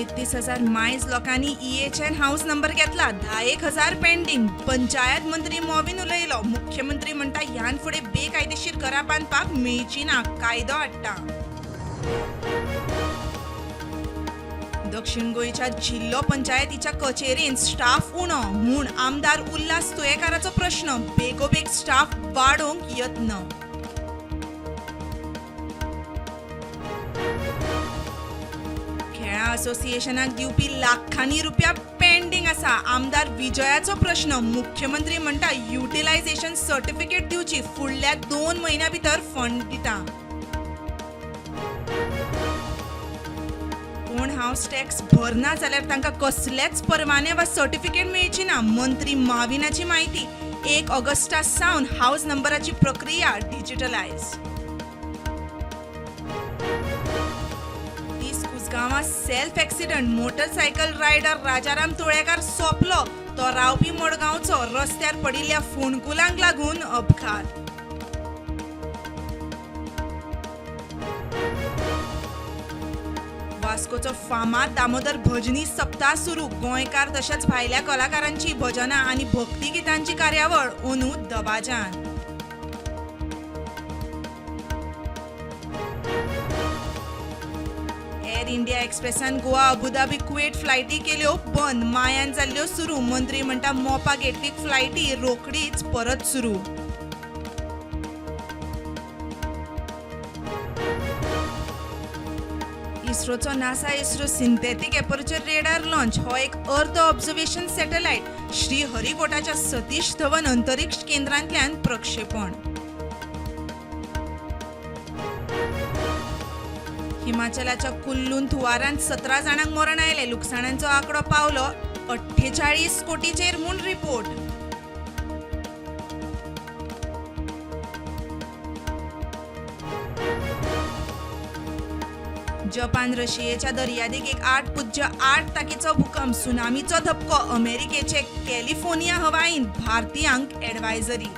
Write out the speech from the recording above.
33,000 मायज लोकांनी EHN house number घेतला, 10,000 पेंडींग. पंचायत मंत्री मॉवीन उलयलो. मुख्यमंत्री म्हणटा ह्यान फुडें बेकायदेशीर घरां बांदपाक मेळची ना, कायदो हाडटा. दक्षिण गोंयच्या जिल्लो पंचायतीच्या कचेरेंत स्टाफ उणो म्हूण आमदार उल्हास तुयेकाराचो प्रश्न. बेगोबेग स्टाफ वाडोवंक यत्न. खेळां असोसिएशनाक दिवपी लाखांनी रुपया पेंडींग आसा. आमदार विजयाचो प्रश्न. मुख्यमंत्री म्हणटा युटिलायझेशन सर्टिफिकेट दिवची, फुडल्या 2 म्हयन्यां भितर फंड दिता. कोण हावस टॅक्स भरना जाल्यार तांकां कसलेच परवाने वा सर्टिफिकेट मेळची ना. मंत्री माविनाची म्हायती. 1 ऑगस्टा सावन हावस नंबराची प्रक्रिया डिजिटलायज. 30 कुसगांवां self accident. Motorcycle rider Rajaram Tulekar सोंपलो. तो रावपी मडगांवचो. रस्त्यार पडिल्ल्या फोंडकुलांक लागून अपघात. वास्कोचो फामाद दामोदर भजनी सप्ताह सुरू. गोंयकार तशेंच भायल्या कलाकारांची भजनां आनी भक्तिगितांची कार्यावळ अंदू दबाज्यान. एअर इंडिया एक्सप्रेसान गोवा अबुधाबी कुवेट फ्लायटी केल्यो बंद. मायान जाल्ल्यो सुरू. मंत्री म्हणटा मोपा गेटवीक फ्लायटी रोखडीच परत सुरू. इस्रोचो NASA ISRO synthetic aperture radar launch. हो एक अर्थ ऑब्झर्वेशन सॅटेलायट. श्रीहरिकोटाच्या सतीश धवन अंतरिक्ष केंद्रांतल्यान प्रक्षेपण. हिमाचलाच्या कुल्लून हुंवारांत 17 जाणांक मरण आयलें. लुकसाणांचो आंकडो पावलो 48 कोटीचेर म्हूण रिपोर्ट. जपान रशियेच्या दर्यादेगेक 8.8 ताकीचो भूकंप. सुनामीचो धपको. अमेरिकेचे कॅलिफोर्निया हवाईन भारतीयांक ॲडवायझरी.